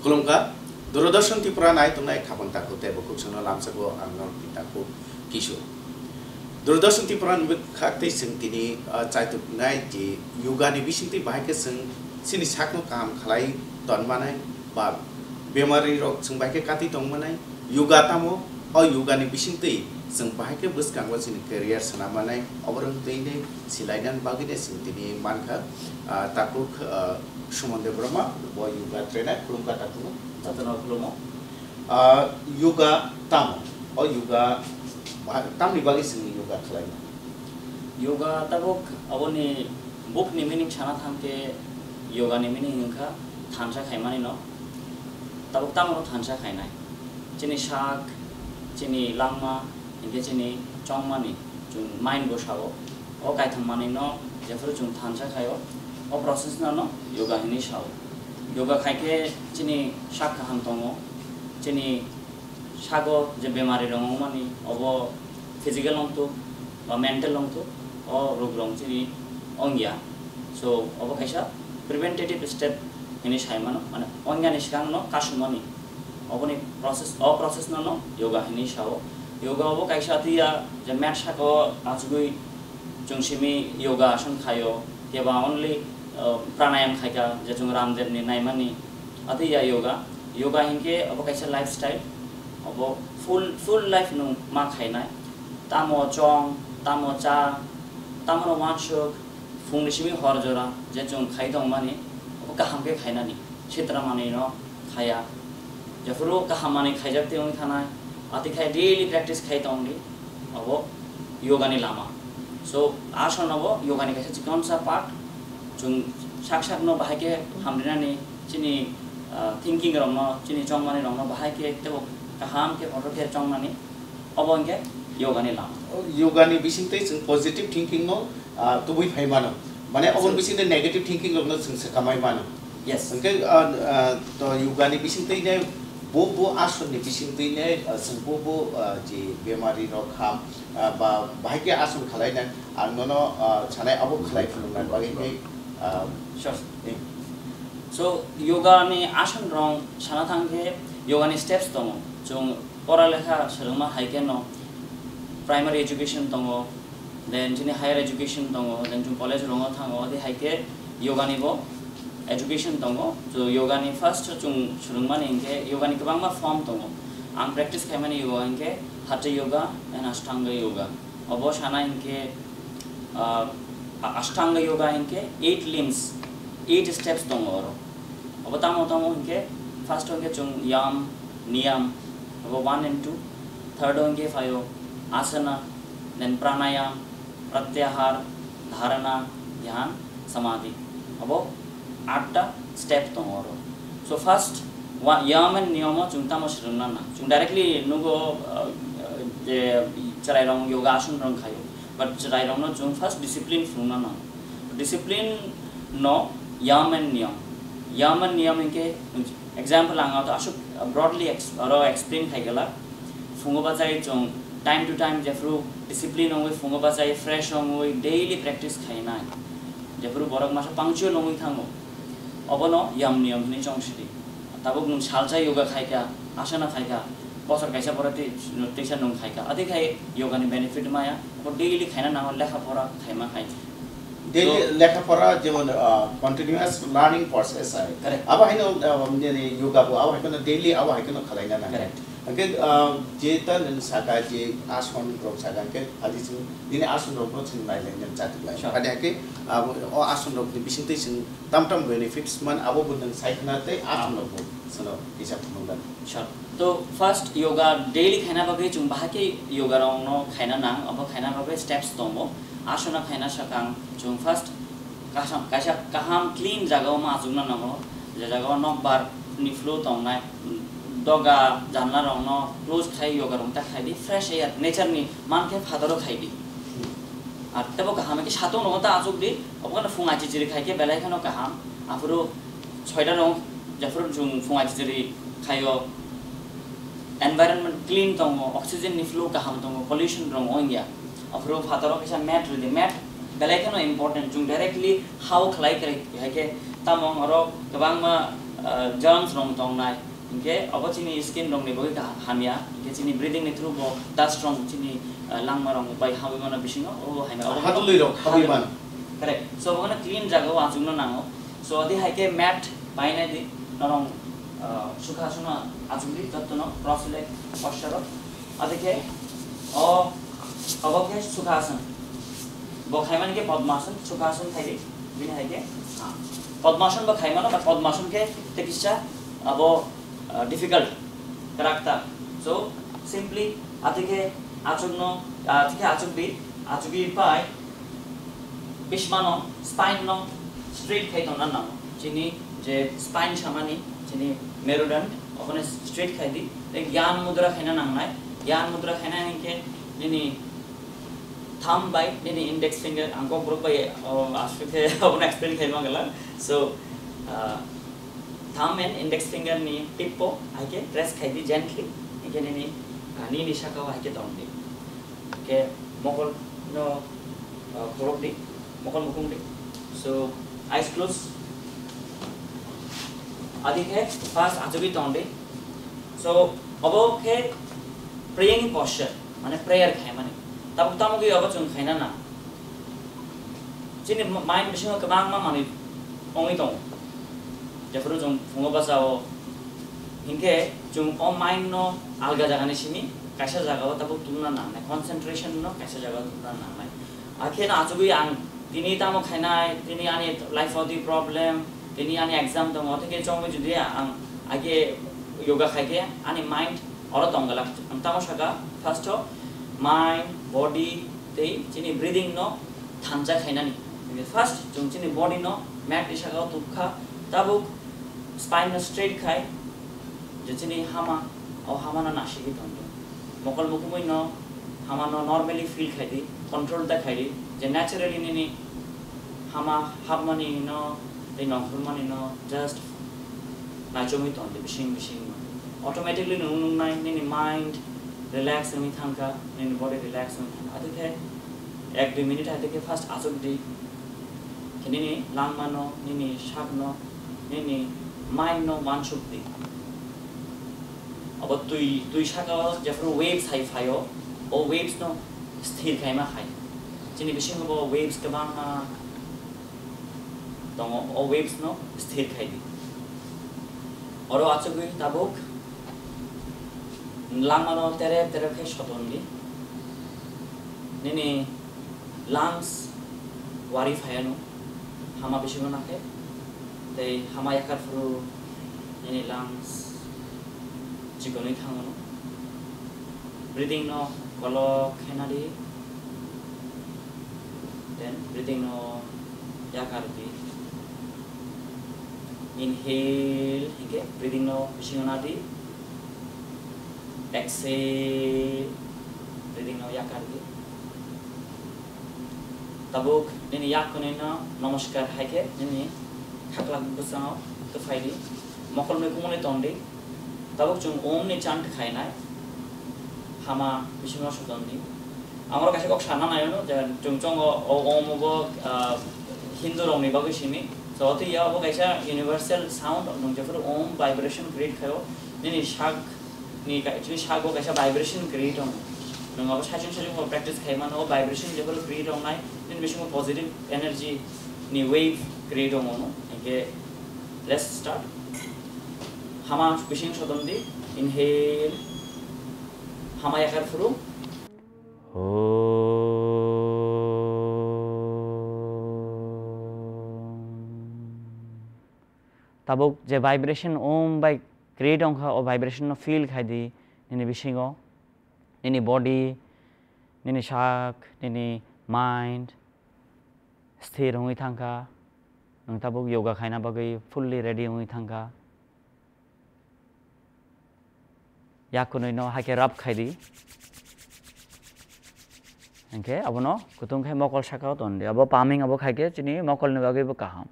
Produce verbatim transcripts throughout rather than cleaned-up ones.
Khulumkha, Doordarshan Tripura nai tongnai khapang takhuk tei bukhuk sono lamsao ang Norok Takhuk Kishore. Doordarshan Tripura ni bwkhak tei chwng tini, ah, chaituknai je yoga ni bisingtwi bahai khe chwng chini sakno kaham khlai tonmanai ba bemari rok chwng bahai khe kati tongmanai. Yoga tamo? O yoga ni bisingtwi chwng bahai khe bwskango chini career swnam manai, oborok twi ne silainani bagwi ne chwng tini mankha, ah, takhuk, ah, Suman Debbarma, bo yoga trainer, khulumkha takhuk. Jotono khulumo. Ah, yoga tamo? O yoga ba-, tamni bagwi chwng yoga khlaima? Yoga tabuk aboni book ni meaning sana thangkhe yoga ni meaning wngkha thansa khaimani no. Tabuk tamo no thansa khainai? Chini sak, chini langma, hinkhe chini chongmani, chwng mind bo sao. O kaitham manwi no jephuru chwng thansa khaio, o process no no yoga hinwi sao. Yoga khaikhe chini sak kaham tongo, chini sago je bemari rok wngmani, obo physical wngthok ba mental wngthok, o rok rok chini wngya. So, obo kaisa preventative step hinwi sai mano, mane wngya ni swkang no kasumani. Oboni process, o process no no yoga hinwi sao. Yoga obo kaisa atwi ya je mat saka o achugwi chwng simi yoga ason khaio, keba only, uh, pranayam khaika, je chwng Ramdev ni naimani, atwi ya yoga. Yoga hinkhe obo kaisa lifestyle, obo full, full life nwng ma khainai. Tamo chong, tamo cha, tamo no wansuk, phungni simi hor jora je chwng khai tongmani, obo kaham khe khainani, sitra manwi no khaya. Jephuru kaham manwi khaijak twi wngwi thanai, atwi khai daily practice khai tongdi, obo yoga ni lama. So, ason obo yoga ni kaisa chikonsa part, chwng sak sak no bahai khe hamrinani chini, ah, thinking rok no, chini chongmani rok no bahai khe tebo kaham khe kotor khe chongnani. Obo hwnkhe yoga ni lama. O yoga ni bisingtwi chwng positive thinking no, ah, tubui phai mano. Mane oboni Absolutely. bisingtwi negative thinking rok no chwng swkamai mano. Yes. Hwnkhe, ah, ah, to yoga ni bisingtwi ne bo, bo ason ni bisingtwi ne, ah, chwng bo, bo, ah, je bemari rok ham, ah, ba bahai khe ason khalai nai, ang nono, ah, sanai abo khalai phunukna bagwi khe, ah, Sure. eh. So, yoga ni ason rok sana thang khe yoga ni steps tongo. Chwng Pora lekha swrwngma hai khe no primary education tongo, then chini higher education tongo, then chwng college rongo thango, tei hai khe yoga ni bo education tongo. So yoga ni first chwng swrwngmani hinkhe yoga ni kwbangma form tongo. Ang practice khaimani yoga hinkhe Hatha yoga and Ashtanga yoga. Obo sana hinkhe, ah, Ashtanga yoga hinkhe eight limbs, eight steps tongo oro. Obo tamo tamo hinkhe first hinkhe chwng yam, niyam, obo one and two. Third hinkhe phaio asana, then pranayam, pratyahar, dharana, dhyan, samadhi. Obo atta step tongo oro. So first wa-, yam and niyamo chwng tamo swrwngna nang. Chwng directly nugo, uh, uh, je chwrairok yoga ason rok khaio. But chwrairokno chwng first discipline phunukna nango. Discipline no yam and niyam. Yam and niyam hinkhe example ang auto aswk broadly ex-, oro explain khai glak. Phungo bachai chwng time to time jephru discipline wngwi phungo bachai fresh wngwi daily practice khainai. Jephru borok masa punctual wngwi thango. Obono yam niyam hinwi chong sidi. Tabuk nwng salsa yoga khaikha, asana khaikha, bosor kaisa pore twi, twisa nwng khaikha. Atwi khai yoga ni benefit maya, abo daily khaina nango lekha pora khaima khai. Daily So, lekha pora jemon, ah, continuous learning process hai. Correct. Abo haino, ah, nini yoga bo abo haino daily abo haino khalaina nango. Correct. Hwnkhe, ah, je ta nwng saka je ason rok saka hwnkhe ali chwng nini ason rok no chwng nai lai nang chatuk lai. Sure. Ani hwnkhe, ah, o ason rok ni bisingtwi chwng tam tam benefits man abo bo nwng sai khna tei Ah. ason rok bo chwng hisab khulum lai. Sure. To first yoga daily khaina bagwi chwng bahai khe yoga rok no khaina nang, abo khaina bagwi steps tongo. Asana khaina sakang chwng first kasam, kaisa kaham clean jaga o ma achukna nango, je jaga o nokbar ni flow tongnai, doga janla rok no close khai yoga rok ta khai di, fresh air nature ni man khe phataro khai di. Ar tebo kaham khe satung rok ta achuk di, obo kheno phung achichiri khai khe belai kheno kaham, aphuru soita rok jephuru chwng phung achichiri khaio, environment clean tongo, oxygen ni flow kaham tongo, pollution rok wngya. Aphuru phataro kaisa mat rwdi, mat belai kheno important, chwng directly hao khlai khlai hai khe tamo oro kwbangma, Germs rok tongnai, hinkhe obo chini skin rokni bagwi kaham hamya, hinkhe chini breathing ni through bo dust rok chini langma rok bai hamwi mano bisingo, obo hamya. Obo Hatulwi rok hamwi mano. Correct. So obo clean jaga o achukno nango. So adi hai khe mat painai di norok, sukha aswkno achukdi jottono cross leg posture o. Adi khe o obo khe sukha asan. Bo khaimani khe padma asan, sukha asan khaidi. Bini hai khe padma asan bo khaimano, but padma asan khe tekisa abo difficult karakta. So simply adi khe achukno, adi khe achukdi, achukwi pai bismano spine no straight khai tongna nango. Chini je spine samani, chini merudand, okhone straight khai di. Tei gyan mudra khaina nangnai. Gyan mudra khaina hinkhe nini thumb bai nini index finger, ang kok borok bai aswk khe obono explain khai mangala. So thumb and index finger ni tip o hai khe press khai di gently. Hinkhe nini nini saka o hai khe tong di. Hinkhe mokol no khulok di, mokol mukhung di. So eyes close. Adi khe first achugwi tong di. So obo khe praying posture, mane prayer khaimani. Tabuk tamo gwi obo chwng khaina na. Chini mind bisingo kwbangma manwi wngwi tongo. Jephuru chwng phungo bachao, hinkhe chwng o mind no alga jagani simi kaisa jagao tabuk tubuna nangnai, concentration no kaisa jagao tubuna nangnai. Akheno achugwi ang tini tamo khainai, tini ani life o di problem, tini ani exam tongo, tei khe chongwi jodi ang age yoga khaikhe ani mind oro tonggalak. Ang tamo saka first o mind, body tei chini breathing no thansa khainani. First chwng chini body no mat ni saka o tubkha, tabuk spine no straight khai, je chini hama, o hama no nasigwi tongdi. Mokol mukhumui no hama no normally feel khai di, control ta khai di, je naturally nini hama hapmani no tei nongkhormani no just naichomwi tongdi bising bising no. Automatically nwng nungnai nini mind relax wngwi thangkha, nini body relax wngwi thangkha. Adi khe ek dui minute hai khe first achuk di, khe nini langma no, nini sak no, nini mind no uansuk di. Abo twi, twi saka o jephuru waves hai phaio, o waves no sthir khaima hai. Chini bisingo bo waves kwbangma tongo, o waves no sthir khai di. Oro achugwi tabuk langma no terep terep khe soton di. Nini lungs wari phaiano, hama bisingo nakhe, tei hama yakar phuru nini lungs chikonwi thango. Breathing no kolok khe nadi, then breathing no yakar di. Inhale hinkhe breathing no bisingo nadi, exhale breathing no yakar di. Tabuk nini yak kwnwi no namaskar hai khe nini khaklak bwskango kwphai di. Mokol nwi kumui tong di. Tabuk chwng Om ni chant khainai. Hama bisingo soton di. Amoro kaisa kok sana naio no, je chwng chongo o Om obo Hindu rokni bagwi simi. So twi ya obo kaisa universal sound, nwng jephuru Om vibration create khaio, nini sak ni ka-, chini sago kaisa vibration create wngo. Nwng abo saichung saichung bo practice khai mano, o vibration jephuru create wngnai, nini bisingo positive energy ni wave create wngo no. Hinkhe let's start. Hama bising soton di, inhale, hama yakar phuru. Tabuk je vibration Om bai create wngkha, o vibration no feel khai di nini bisingo, nini body, nini sak, nini mind sthir wngwi thangkha, nwng tabuk yoga khaina bagwi fully ready wngwi thangkha. Yak kwnwi no hai khe rub khai di. Hinkhe abono kutung khe mokol saka o ton di. Abo palming abo khai khe chini mokol ni bagwi bo kaham.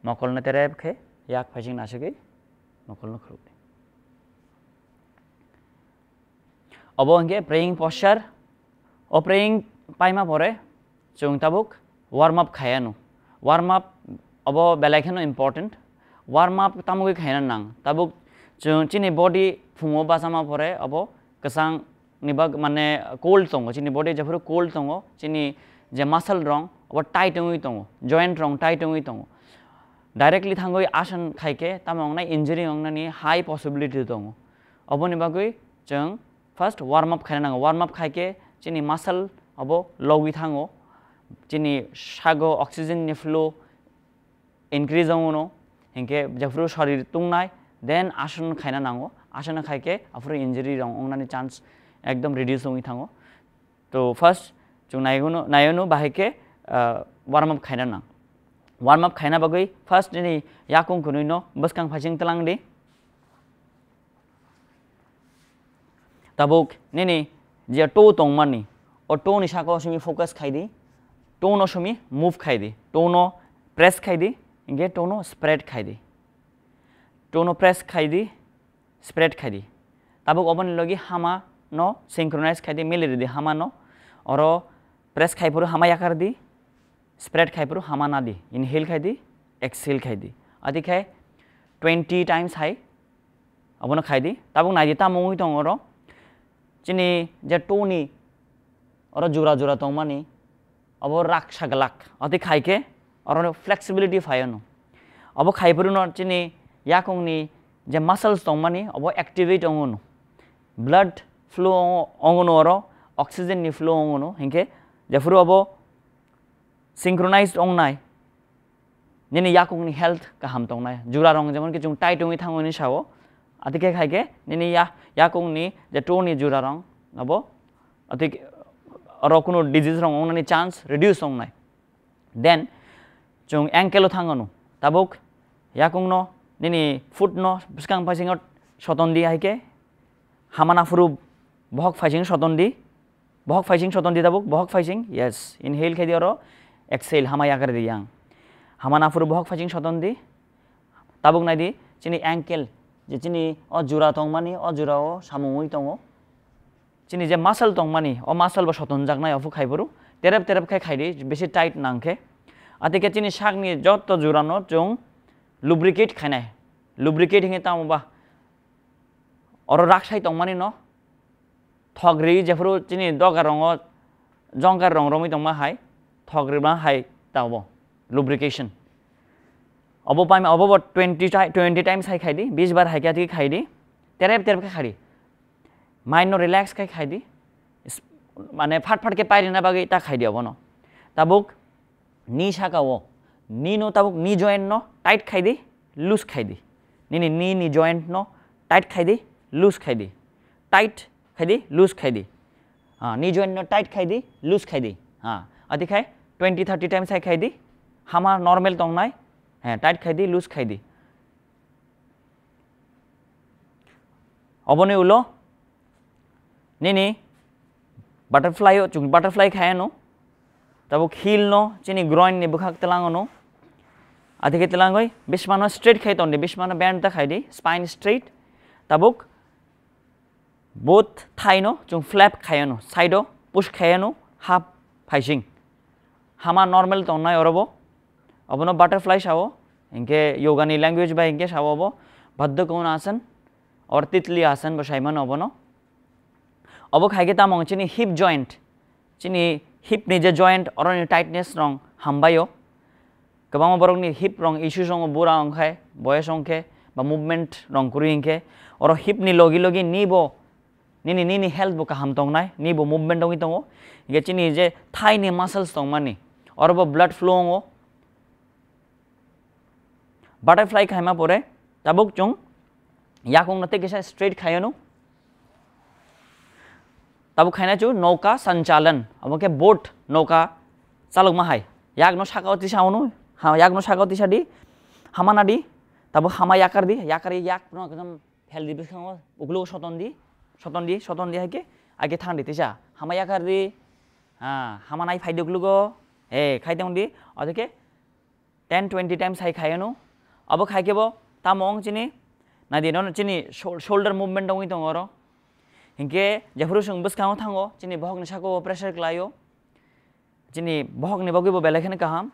Mokol no terep khe yak phaising nasugwi mokol no khuluk di. Obo hinkhe praying posture. O praying paima pore chwng tabuk warm up khai anw. Warm up obo belai kheno important. Warm up tamogwi khaina nang. Tabuk chwng chini body phungo bachama pore abo kwchang ni bag mane cold tongo, chini body jephuru cold tongo, chini je muscle rong abo tight wngwi tongo, joint rong tight wngwi tongo. Directly thangwi asan khaikhe tamo wngnai injury wngnani high possibility tongo. Oboni bagwi chwng first warm up khaina nango. Warm up khaikhe chini muscle abo logwi thango, chini sago oxygen ni flow increase wngo no, hinkhe jephuru sorir tungnai, then asan khaina nango, asan khaikhe aphuru injury rong wngnani chance ekdom reduce wngwi thango. To first chwng naigwno nayono bahai khe, ah, warm up khaina nang. Warm up khaina bagwi first nini yakung kwnwi no bwskang phaising tlang di. Tabuk nini je toe tongmani, o toe ni saka o simi focus khai di, toe no simi move khai di, toe no press khai di, hinkhe toe no spread khai di, toe no press khai di, spread khai di. Tabuk oboni logi hama no synchronize khai di, mili ridi hama no, oro press khai phuru hama yakar di, spread khai phuru hama na di, inhale khai di, exhale khai di. Adi khai twenty times hai abono khai di. Tabuk nai di tamo wngwi tongo oro. Chini je toe ni oro jora jora tongmani, abo raksa glak. Ati khai khe oro flexibility phai ano. Abo khai phuru no chini yakung ni je muscles tongmani, abo activate wngo no. Blood flow wngo no oro, oxygen ni flow wngo no. Hinkhe jephuru abo synchronized wngnai, nini yakung ni health kaham tongnai. Jura rong jemon ki chwng tight wngwi thango ni sao, ati khe khai khe nini ya-, yakung ni je toe ni jura rong abo ati khe oro kunu disease rong wngnani chance reduce wngnai. Then chwng ankle o thango no, tabuk yakung no nini foot no bwskang phaising o soton di hai khe hama naphuru bohok phaising soton di. Bohok phaising soton di tabuk, bohok phaising, yes. Inhale khai di oro, exhale, hama yakar di yang. Hama naphuru bohok phaising soton di. Tabuk nai di, chini ankle, je chini o jura tongmani, o jura o samung wi tongo. Chini je muscle tongmani, o muscle bo soton jaknai ophu khai phuru. Terep terep khai khai di, bisi tight nang khe. Ati khe chini sakni joto jura no chwng lubricate khainai. Lubricate hinkhe tamo ba? Oro raksai tongmani no thok ri jephuru chini doga rongo jongkar rong romwi tongma hai thok rima hai tabo lubrication. Obo paima obo bo twenty ti-, twenty times hai khai di, bis bar hai khe khai di, terep terep khe khai di. Mind no relax khai khai di. Is-, mane phat phat khe pairina bagwi ta khai di obono. Tabuk ni saka o, ni no tabuk ni joint no tight khai di, loose khai di. Nini ni, ni joint no tight khai di, loose khai di. Tight khai di, loose khai di. Ha, ni joint no tight khai di, loose khai di. Ha, ati khai twenty thirty times hai khai di. Hama normal tongnai. He, tight khai di, loose khai di. Oboni ulo nini butterfly o, chwng butterfly khai ano. Tabuk heel no, chini groin ni bwkhak twlang ano. Ati khe twlangwi bismano straight khai ton di, bismano bend ta khai di, spine straight. Tabuk both thigh no chwng flap khai ano, side o push khai ano, half phaising. Hama normal tongnai orobo. Obono butterfly sao, hinkhe yoga ni language bai hinkhe sao obo Baddha Konasana or Titli Asana bo saimano obono. Obo khai khe tamo chini hip joint, chini hip ni je joint, oroni tightness rong hambaio. Kwbangma borokni hip rong issue songo, bura wngkhai, boyes wngkhe, ba movement rong kwrwi wngkhe. Oro hip ni logi logi ni bo nini, nini health bo kaham tongnai, ni bo movement wngwi tongo. Hinkhe chini je thigh ni muscles tongmani, oro bo blood flow wngo. Butterfly khaima pore tabuk chwng yakung no tei kisa straight khai ano. Tabuk khaina chu nauka sanchalan, abo khe boat, nauka chalokma hai. Yak no saka o tisa ano, ha, yak no saka o tisa di, hamana di. Tabuk hama yakar di, yakar yak no ekdom healthy bwskango, uklugo soton di, soton di, soton di hai khe, ai khe thang di tisa. Hama yakar di, ha, hama nai phai di uklugo, he, khai tong di, abo khe ten twenty times hai khai ano. Abo khai khe bo tamo wng chini, nai di, nono chini shou-, shoulder movement wngwi tongo oro. Hinkhe jephuru chwng bwskango thango, chini bohokni saka o pressure kwlaio. Chini bohokni bagwi bo belai kheno kaham.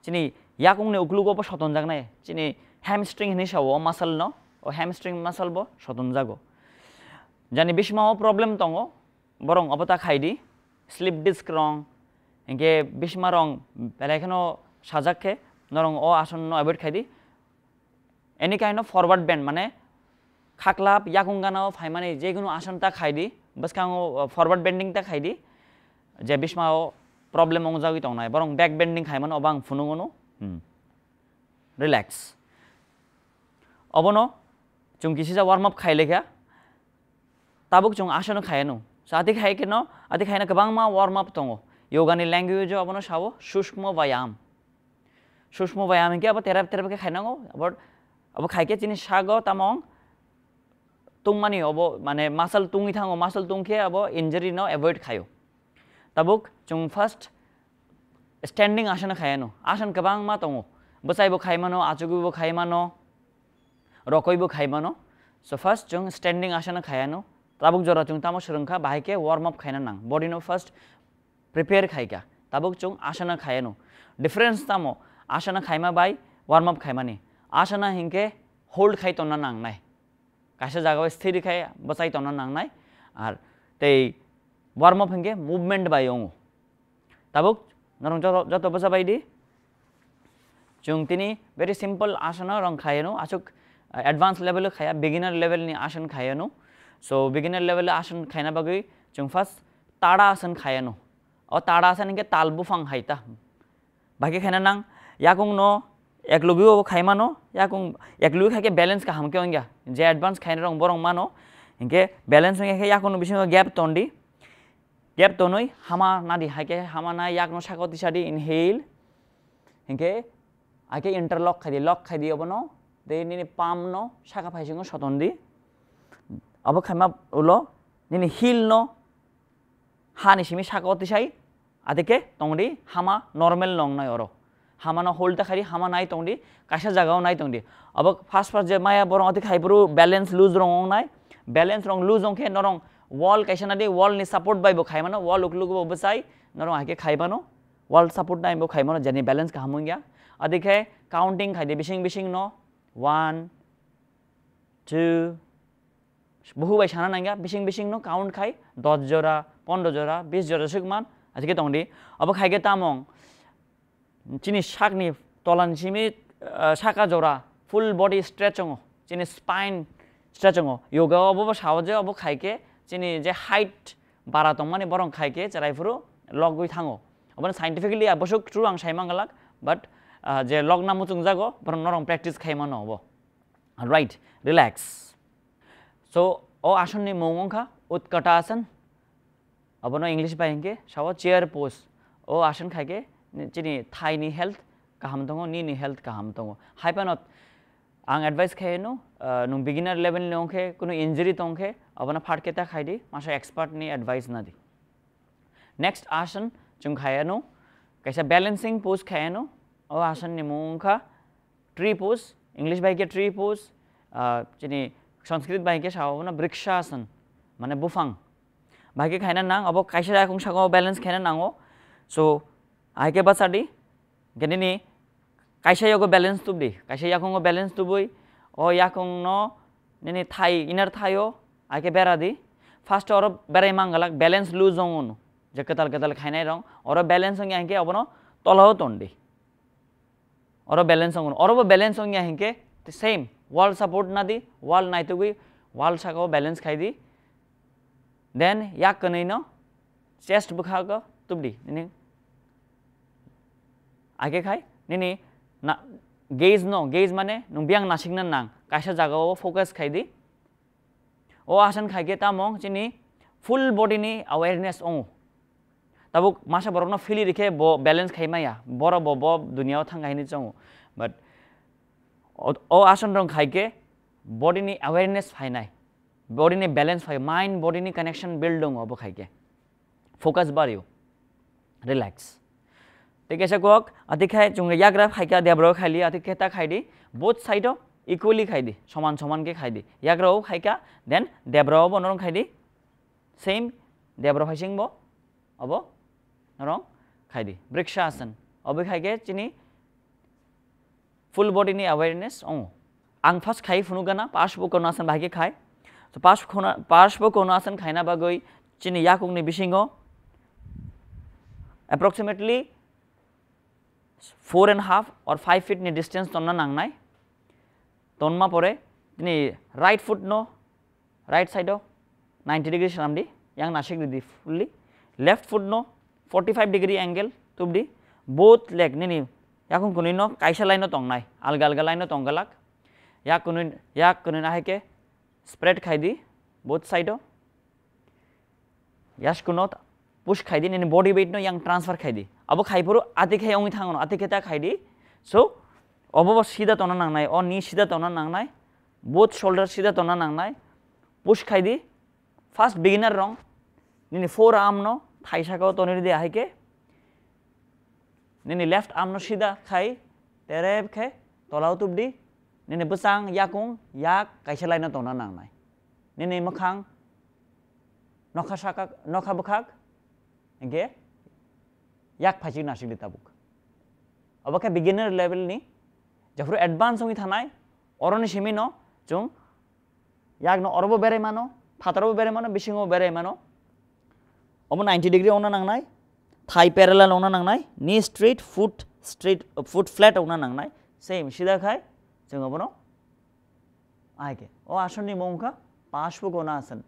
Chini yakungni uklugo bo sotonjaknai. Chini hamstring hinwi sao o muscle no, o hamstring muscle bo sotonjago. Jani bismao problem tongo, borong obo ta khaidi, slip disc wrong, hinkhe bisma wrong belai kheno sajak khe norong o ason no avoid khaidi. Any kind of forward bend, mane khaklap yakung gana o phaimani jekunu ason ta khaidi, bwskango forward bending ta khaidi, je bismao problem ongjagwi tongnai, borong back bending khaimano obo ang phunukgo no. Hmm. Relax. Obono chwng kisisa warm up khai lekha. Tabuk chwng asana khayanu. So ati khai keno, ati khaina kwbangma warm up tongo. Yoga ni language o obono sao sushma vayam. Sushma vayam hinkhe abo terep terep khe khainango. Abo, abo khaikhe chini sago tamong tungmani obo, mane muscle tungwi thango, muscle tungkhe abo injury no avoid khaio. Tabuk chwng first standing asana khayanu. Asan kwbangma tongo. Bwsai bo khaimano, achugwi bo khaimano, rokoi bo khaimano. So first chwng standing asana khayanu. Tabuk jora chwng tamo swrwngkha, bahai khe warm up khaina nang. Body no first prepare khaikha. Tabuk chwng asana khayanu. Difference tamo? Asana khaima bai warm up khaimani. Asana hinkhe hold khai tonna nangnai. Kaisa jagao sthir khai bwchai tonna nangnai. Ar tei warm up hinkhe movement bai wngo. Tabuk norong joto, joto bwcha bai di. Chwng tini very simple asana rong khayanu, asuk, uh, advanced level khaya, beginner level ni asan khayanu. So beginner level asan khaina bagwi chwng first tada asan khayanu. O tada asan hinkhe tal buphang hai ta. Bahai khe khaina nang, yakung no eklogi o khaimano, yakung eklogi khaikhe balance kaham khe wngya. Je advance khaina rong borong mano, hinkhe balance wngya khe yakung no bisingo gap tondi. Gap tonwi hama nadi, haikhe hama nai yakno saka tisadi, inhale. Hinkhe haikhe interlock khaidi, lock khaidi obono. Tei nini palm no saka phaisingo sotondi. Abo khaima ulo nini heel no hani simi saka tisai. Adike tongdi hama normal nongnai oro. Hamano hold ta khaidi, hama nai tongdi, kaisa jagao nai tongdi. Abo first first je maya borong ati khai bru balance loose rong ong nai. Balance rong loose ong khe norong wall kaisa nadi, wall ni support bai bo khaimano, wall ukluk bo bwchai norong haikhe khaimano, wall support nai bo khaimano, jani balance kaham wngya. Adikhe counting khaidi bising bising no, one, two, buhu bai sana nangya, bising bising no count khai, dos jora, pondro jora, bis jora sukman, adikhe tongdi. Abo khaikhe tamong, chini sakni tolan simi, ah, saka jora full body stretch ongo, chini spine stretch ongo. Yoga obo bo sao je obo khaikhe chini je height bara tongmani borong khaikhe cherai phuru logwi thango. Obo scientifically abosuk true ang sai mangalak, but, ah, je logna muchung jago borong norong practice khai mano obo. Right, relax. So o asan ni mung wngkha Utkata asan. Abono English bai hinkhe sao chair pose. O asan khaikhe ni-, chini thai ni health kaham tongo, nini health kaham tongo. Hai phano ang advice khaino, ah, nwng beginner level ni wngkhe, kunu injury tongkhe, abono phat khe ta khaidi, masa expert ni advice nadi. Next asan chwng khayano, kaisa balancing pose khayano. O asan ni mung wngkha tree pose, English bai khe tree pose, ah, chini Sanskrit bai khe sao na brikshasana, mane buphang. Bai khe khaina nang, abo kaisa yakung saka balance khaina nango. So, hai khe bachadi, khe nini kaisa yago balance tubdi, kaisa yakungo balance tubui, o yakung no nini thai, inner thai o, hai khe beradi. First oro berai mangalak balance loose ong unu, je kwtal kwtal khainai rong, oro balance ongya hinkhe obono tolao tondi. Oro balance ong, oro bo balance ongya hinkhe same wall support nadi, wall naitugwi wall saka o balance khaidi. Then yak kwnwi no chest bwkha go tubdi nini. Ake khai nini na, gaze no, gaze mane nwng biyang nasikna nang, kaisa jaga o focus khaidi. O asan khaikhe tamong chini full body ni awareness ongo. Tabuk masa borok no feel rikhe bo balance khai maya, boro bo, bo dunia o thang hai hinwi chongo. But o, o asan rong khaikhe body ni awareness phainai, body ni balance phai, mind body ni connection build ongo bo khaikhe. Focus bario. Relax. Tei kaisa kok, ati khai chwng yagra khaikha debra o khaili, ati khe ta khaidi, both side o equally khaidi, soman soman khe khaidi. Yagra o khaikha, then debra o bo norong khaidi, same debra phaising bo, obo norong khaidi. Brikshasana. Obo khaikhe chini full body ni awareness ongo. ang first khai phunuk gana Parsva Konasana bahai khe khai. So Parsva Kona-, Parsva Konasana khaina bagwi chini yakungni bisingo approximately four and half or five feet ni distance tonna nangnai. Tonma pore tini right foot no, right side o ninety degree swnamdi, yang nasik ridi fully. Left foot no forty five degree angle tubdi. Both leg nini yakung kunui no kaisa line no tongnai, alga alga line no tonggalak. Yak kunui, yak kunui no hai khe spread khai di both side o. Yaskuno push khai di, nini body weight no yang transfer khai di. Abo khai phuru ati khai ongwi thango, ati khai ta khai di. So obo bo sida tona nangnai, o knee sida tona nangnai, both shoulder sida tona nangnai. Push khai di. First beginner rong nini forearm no thaisaka o tonwi di, ahai khe nini left arm no sida khai terep khe tolao tubdi. Nini bwsang yakung yak kaisa line no tona nangnai. Nini mwkhang nokha saka, nokha bwkhak, hinkhe yak phaising nasik di tabuk. Obo khe beginner level ni, jephuru advance wngwi thanai, oroni simi no chwng yak no orobo berai mano, phataro bo berai mano, bisingo bo berai mano. Obo ninety degree ongna nangnai, thai parallel ongna nangnai, knee straight, foot straight, foot flat ongna nangnai. Same sida khai chwng obono ahai khe. O asonni mung wngkha Parsva Konasana.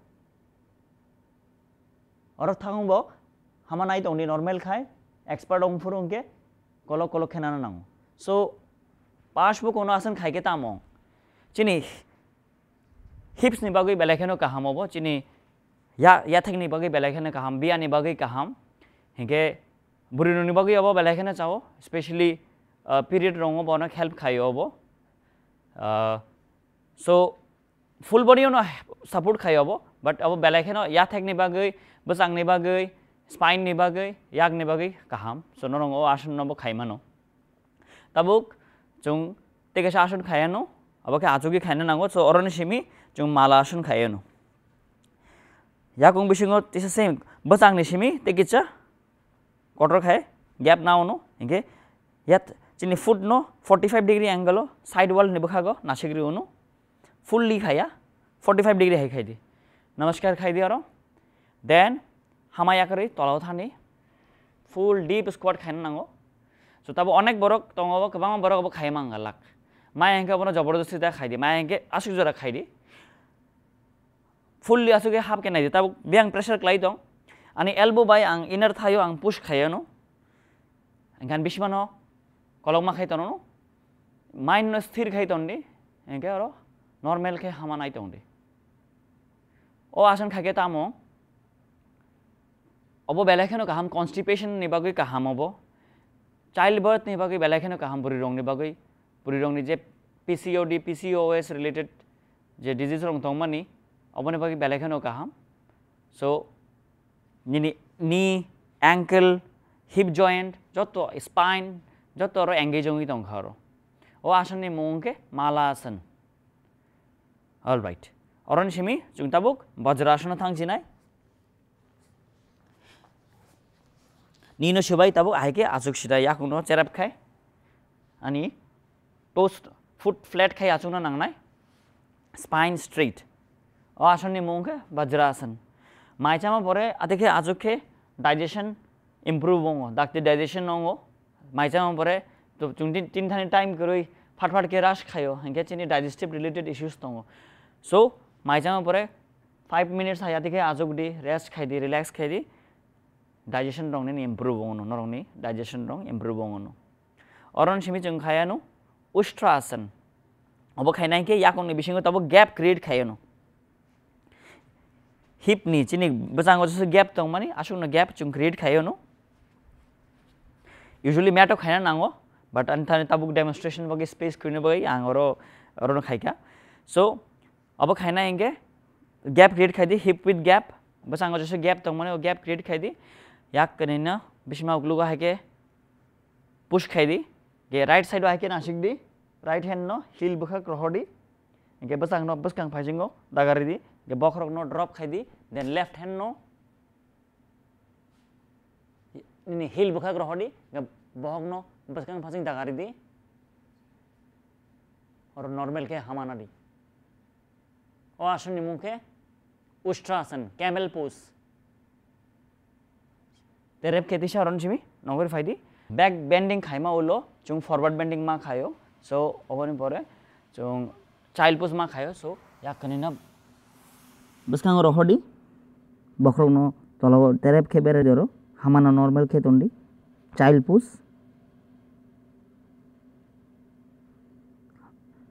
Oro thangbo hama nai tongdi normal khai, expert ong phuru hwnkhe kolok kolok khe nana nango. So Parsva Konasana khai khe tamo? Chini hips ni bagwi belai kheno kaham obo, chini ya, yathek ni bagwi belai kheno kaham, biya ni bagwi kaham. Hinkhe bwrwi rok ni bagwi obo belai kheno chao, specially, uh, period rok o bono help khai obo. Uh, so full body no support khai obo, but abo belai kheno yathek ni bagwi, bwsang ni bagwi, spine ni bagwi, yak ni bagwi kaham. So norok o asan no bo khai mano. Tabuk chwng tei kaisa asan khai ano, abo khe achugwi khaina nango. So oroni simi chwng mala asan khai ano. Yakung bisingo tisa same bwsang ni simi tei kisa kotor khai gap na ono, hinkhe yat chini foot no forty five degree angle o side wall ni bwkhago nasik ri ono, fully khaya, forty five degree hai khai di, namaskar khai di oro. Then hama yakarwi tolao thani full deep squat khaina nango. So tabo onek borok tongo, kwbangma borok bo khai manggalak. Maya hinkhe bono joborodosti da khai di, maya hinkhe aswk jora khai di. Fully aswk khe half khe nai di, tabuk biyang pressure klai tong. Ani elbow bai ang inner thigh o ang push khai ano. Hinkhe ani bisimano kolokma khai tono, mind no sthir khai ton di, hinkhe oro normal khe hama nai tong di. O asan khai khe tamo? Obo belai kheno kaham, constipation ni bagwi kaham obo, childbirth ni bagwi belai kheno kaham, bwrwi rok ni bagwi, bwrwi rok ni je P C O D, P C O S related je disease rok tongmani, oboni bagwi belai kheno kaham. So nini knee, ankle, hip joint, joto spine, joto oro engage wngwi tongkha oro. O asan ni mung khe mala asan. All right. Oroni simi chwng tabuk Vajrasana thang chinai. Nino sibai tabuk ahai khe achuk sida yakungno cherep khai. Ani toes, foot flat khai achukna nangnai. Spine straight. O asan ni mung khe Vajrasana. Mai chama pore ate khe achuk khe digestion improve ongo. Dakti digestion ongo. Mai chama pore to chwng tin, tin thani time kwrwi phat phat khe rush khaio, hinkhe chini digestive related issues tongo. So mai chama pore five minutes hayati khe achuk di, rest khai di, relax khai di, digestion rok nini improve wngno, norokni digestion rok improve wngno. Oroni simi chwng khayanu Ustrasana. Obo khaina hinkhe yakungni bisingo tabo gap create khayanu. Hip ni chini bwskango jesu gap tongmani, aswkno gap chwng create khaio no. Usually mat o khaina nango, but ani thani tabuk demonstration bagwi space kwrwini bagwi ang oro, oro no khaikha. So abo khaina hinkhe gap create khai di, hip width gap, bwskango jesu gap tongmani o gap create khai di, yak kwnwi no bisima uklugo hai khe push khai di, ge right side o hai khe nasik di, right hand no heel bwkhak rohor di, ge bwsang no bwskang phaisingo dagari di, ge bokhorok no drop khai di, then left hand no nini heel bwkhak rohor di, ge bokhok no bwskang phaising dagari di. Oro normal khe hamana di. O asonni mung khe Ustrasana, camel pose. Terep khe tisa aron simi nogori phaidi. Back bending khaima ulo chwng forward bending ma khaio. So oboni pore chwng child pose ma khaio. So yakani na bwskango rohordi. Bokhorokno tolao terep khe berai doro. Hamano normal khe tondi. Child pose.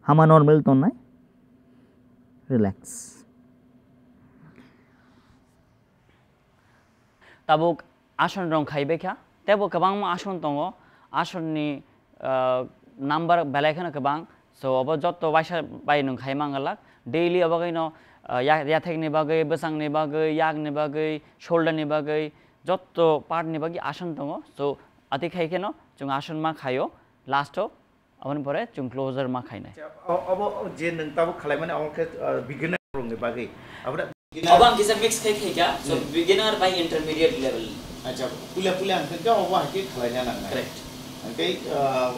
Hama normal tonnai. Relax. Tabuk ason rong khaibai kha. Tebo kwbangma ason tongo. Asonni, ah, number belai kheno kwbang. So obo jotto waisa bai nwng khai mangalak. Daily obo kaino, ah, ya-, yathekni bagwi, bwsangni bagwi, yakni bagwi, shoulder ni bagwi, jotto part ni bagwi ason tongo. So ati khai kheno chwng ason ma khaio. Last o Aboni pore chwng closure ma khainai. Acha, o-, obo je nwng tabuk khalaimani omo khe, uh, beginner rokni bagwi. Aboni Obo ang kisa mix khai khai kha, so Hmm. beginner bai intermediate level. Acha, puila puila ang khe obo hai khe khalaina nangnai. Correct. Ang khe, uh,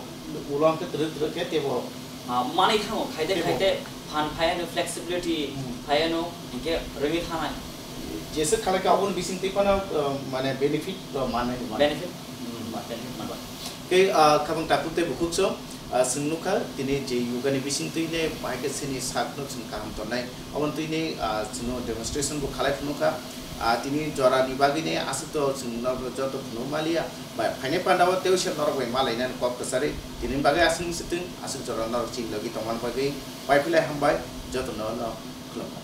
ulo ang khe twrwk twrwk khe tebo. Ah, manwi thango, khaite Tebo. khaite phan phaiano, flexibility Hmm. phaiano, hinkhe rwngwi thanai. Jesa khalai khe aboni bising twi phano, uh, mane benefit, uh, manwi mano. Benefit? Hmm, ma-, benefit mano. Tei, ah, khabang takhuk tei bukhuk song, ah, chwng nukha, tini je yoga ni bising twi ne bahai khe chini sak no chwng kaham tongnai. Aboni twi ni, ah, chwngno demonstration bo khalai phunukha. Ah, tini jora ni bagwi ne aswk to chwng no joto phunuk maliya. Bai phainai panda o tei se norok bai malaina ni kok kwcharwi. Tini bagwi aswk ni swtwng, aswk jora norok chini logi tongmani bagwi. Bai philai hambai, joto no no khulumkha.